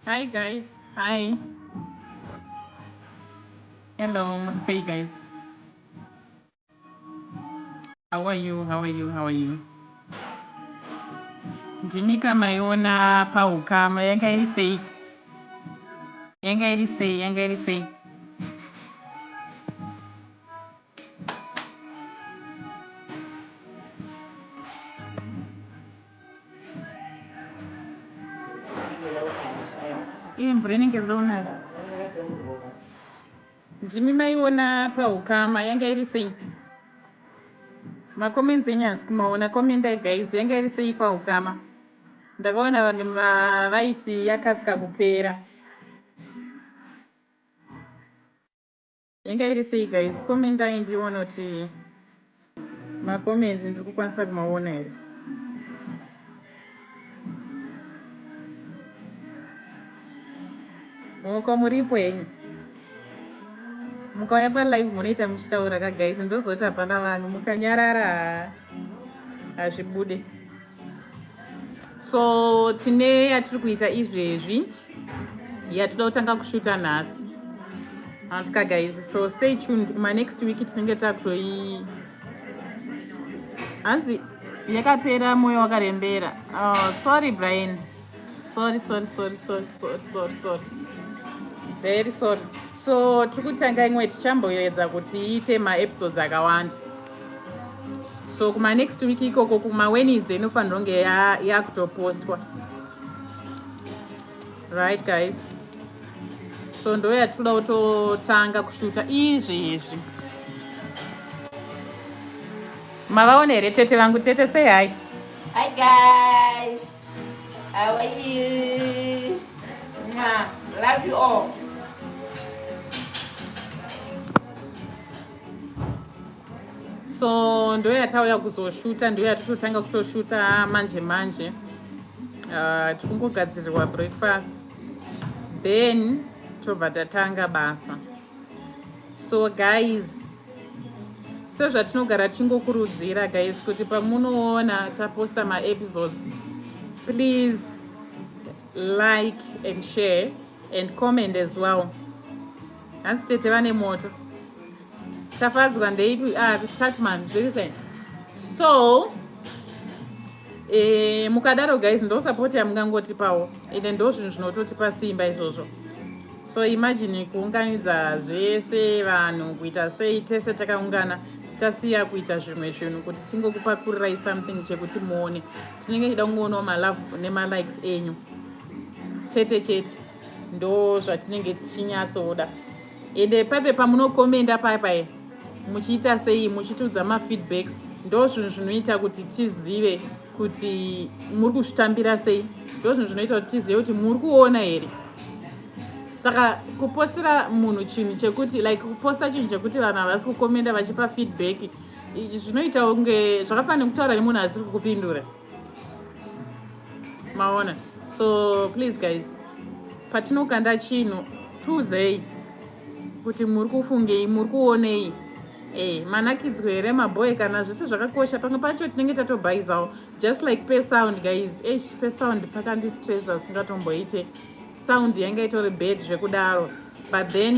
Hi guys, hi. Hello, say guys. How are you? How are you? How are you? Ndimika maiona paukama yanga iri sei? Yanga iri sei? Yanga iri sei? Iye mvura inenge ronaka. Ndimi maiona paukama yanga iri sei? Macomments enyu hasi kumaona. Commentai guys, yanga iri sei paukama? Ndakaona vanhu vaiti yakasika kupera. Yanga iri sei guys? Commentai ndione kuti macomments ndiri kukwanisa kumaona here. Moko muripo henyu. Mukauya palive munoita muchitaura ka guys, ndozoti hapana vanhu mukanyarara hazvibude. So tine yatiri kuita izvezvi yatoda kutanga kushuta nhasi antika guys, so stay tuned kuma next week tinenge takutoi hanzi yakapera moyo wakarembera. Oh, sorry Brian, sorry sorry sorry sorry sorry sorry sorry, very sorry. So tiri kutanga imwe, tichamboedza kuti iite maepisodes akawanda. So kuma next week ikoko kuma Wednesday inofanira kunge yakutopostwa, right guys? So ndo yatinoda kutotanga kushuta izvezvi. Mavaona here tete vangu? Tete, say hi. Hi guys, how are you? Mwah. Love you all. So ndo yatauya kuzoshuta, ndo yatototanga kutoshuta manje manje. Tikungogadzirirwa breakfast, then tobva tatanga basa. So guys, sezvatinogara tichingokurudzira guys kuti pamunoona taposta maepisodes, please like and share and comment as well. Hanzi tete vane moto. Tafadzwa ndeipi? Ah, Tatman, zviri sei? So mukadaro guys, ndo support yamungangotipawo, ende ndo zvinhu zvinototipa simba izvozvo. So imagine kuunganidza zvese vanhu, kuita sei, tese takaungana, tasiya kuita zvimwe zvinhu kuti tingokupakurirai something chekuti muone. Tinenge tichida kungoonawo malove nemalikes enyu chete chete, ndo zvatinenge tichinyatsoda. Ende pape pamunokomenda papai muchiita sei, muchitiudza mafeedbacks, ndo zvinhu zvinoita kuti tizive kuti muri kuzvitambira sei, ndo zvinhu zvinoita kuti tizive kuti muri kuona here. Saka kupostera munhu chinhu chekuti, like kuposta chinhu chekuti vanhu havasi kukomenda vachipa feedback, zvinoita kunge zvakafanira nekutaura nemunhu asiri kukupindura, maona? So please guys, patinokanda chinhu tiudzei. Kuti muri kufungei, muri kuonei? Manakidzwe here mabhoy? Kana zvese zvakakosha, pamwe pacho tinenge tatobhaizawo, just like pesound, guys. H, pesound pakandistressa usingatomboite. Sound yanga itori bad zvekudaro, but then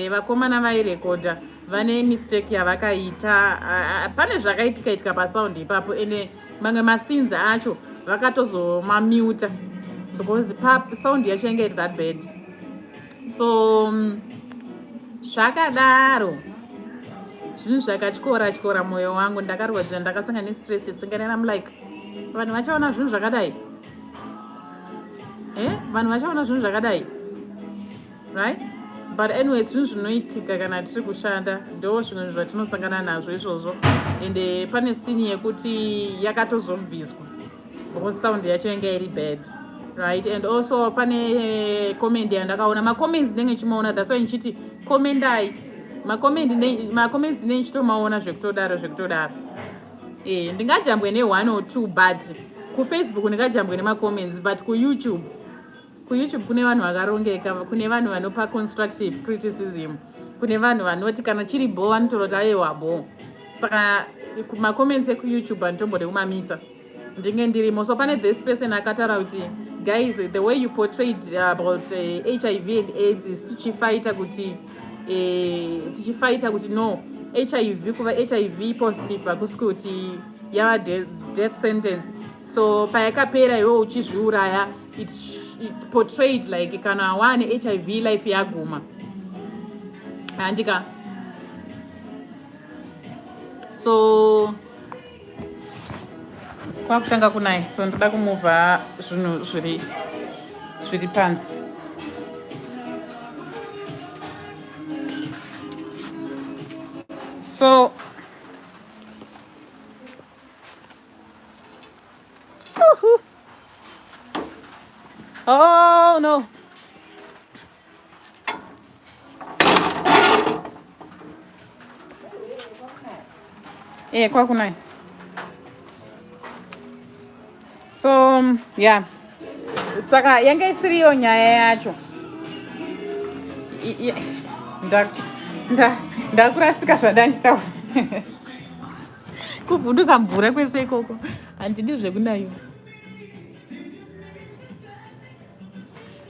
vakomana vairekodha vane mistake yavakaita. Pane zvakaitika itika pasound ipapo, ende mamwe mascenes acho vakatozomamuta because sound yacho yanga iri that bad. So zvakadaro, zvinhu zvakatyora tyora mwoyo wangu. Ndakarwadziwa, ndakasangana nestress isinganera. Like, vanhu vachaona zvinhu zvakadai, vanhu vachaona zvinhu zvakadai, right? But anyway, zvinhu zvinoitika kana tiri kushanda, ndo zvimwe zvatinosangana nazvo izvozvo. Ende pane scene yekuti yakatozobviswa because sound yacho yanga iri bad, right? And also pane comment yandakaona, macomments ndenge ndichimaona. That's why ndichiti commentai. Macomments ndinenge ndichitomaona zvekutodaro, zvekutodaro. Ndingajambwe ne-one or two, but kuFacebook ndingajambwe nemacomments, but kuYouTube kune vanhu vakarongeka, kune vanhu vanopa constructive criticism, kune vanhu vanoti kana chiri bo vanotaura kuti aiwa bo. Saka macomments ekuYouTube handitombode kumamisa, ndinge ndirimo. So pane this person akataura kuti, "Guys, the way you portrayed about HIV and AIDS is tichifighta kuti no, HIV, kuva HIV positive hakusi kuti yava death sentence." So payakapera iwe uchizviuraya, it portrayed like kana wane HIV, life yaguma, handika? So kwakutanga kunaya, so ndoda kumuvha zvinhu zviri panze. So uhu. Oh no. Kwakunaya. So yeah, saka yanga isiriyo nyaya yacho. Ndakurasika zvadanchitaura. Kuvhunduka mvura kwese ikoko, handidi zvekunayiwa.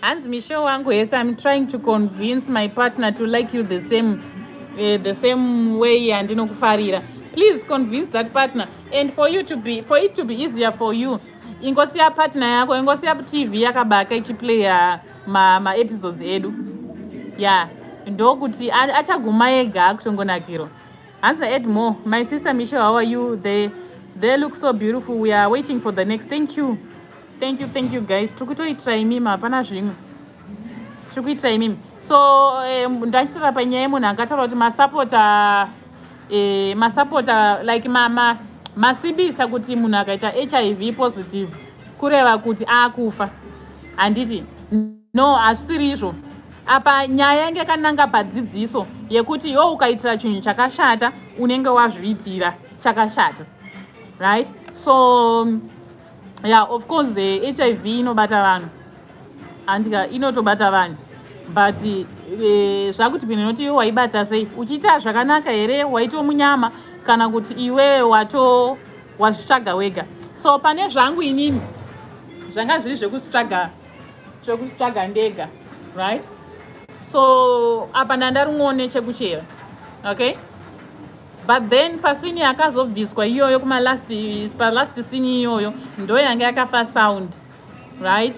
Hanzi, "Michelle wangu, yes, I'm trying to convince my partner to like you the same way yandinokufarira." Please convince that partner, and for it to be easier for you, ingosiya partner yako, ingosiya TV yakabaka ichiplaya maepisodes edu ya, ndokuti achaguma ega akutongonakirwa. Hanzi, "Add more, my sister Michelle, how are you? They look so beautiful. We are waiting for the next." Thank you, thank you, thank you, guys. Tiri kutoitira imimi, hapana zvimwe, tiri kuitira imimi. So ndachitaura panyaya yemunhu angataura kuti masapota, masapota like masimbisa kuti munhu akaita HIV positive kureva kuti akufa, handiti? No, hazvisiri izvo. Apa nyaya yange yakananga padzidziso yekuti iwo ukaitira chinhu chakashata, unenge wazviitira chakashata, right? So yeah, of course, HIV inobata vanhu, handika? Inotobata vanhu, but zvakuti pinoti iwe waibata sei? Uchiita zvakanaka here, waito munyama, kana kuti iwe wato wazvitsvaga wega? So pane zvangu inini zvanga zviri zvekuzvitsvaga ndega, right? So apa ndandarumwawo nechekuchera, okay? But then pascene yakazobviswa iyoyo, kumalast, palast scene iyoyo, ndo yanga yakafa sound, right?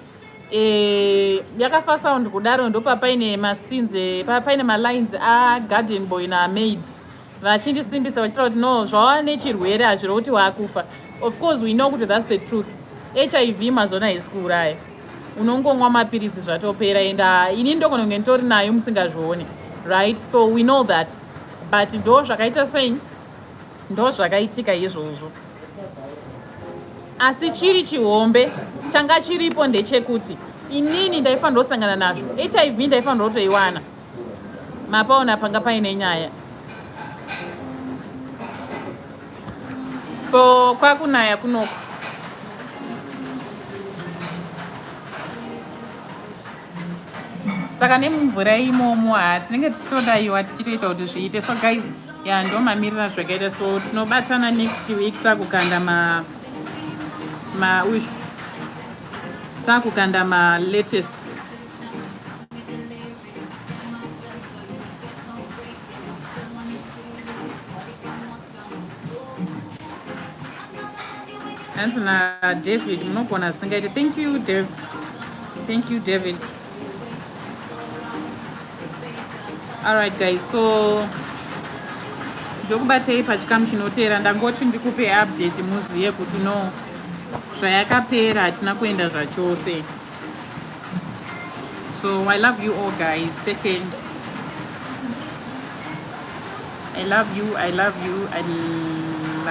Yakafa sound kudaro, ndopapaine mascenes, paine malines agarden boy namaid vachindisimbisa vachitaura kuti no, zvava nechirwere hazviro kuti waakufa. Of course we know kuti that's the truth. HIV mazona haisi kuuraya, unongomwa mapirisi zvatopera. Enda ini ndogononge nditori nayo musingazvioni, right? So we know that, but ndo zvakaita sei, ndo zvakaitika izvozvo. Asi chiri chihombe changa chiripo ndechekuti inini ndaifanira kusangana nazvo. HIV ndaifanira kutoiwana. Mapaona panga paine nyaya. So kwakunaya kunoko. Saka nemumvura imomo, ha, tinenge tichitodaiwa, tichitoita kuti zviite. So guys, ya, ndo mamirira zvakaita. So tinobatana next week, takukanda ma uyu, takukanda ma latest. Hanzi naDavid, "Munogona zvisingaiti." Thank you, Dave. Thank you, David. Alright guys, so ndokubatei pachikamu chinoteera. Ndangoti ndikupe update, muzive kuti no, zvayakapera, hatina kuenda zvachose. So I love you all, guys. Take care. I love you, I love you, I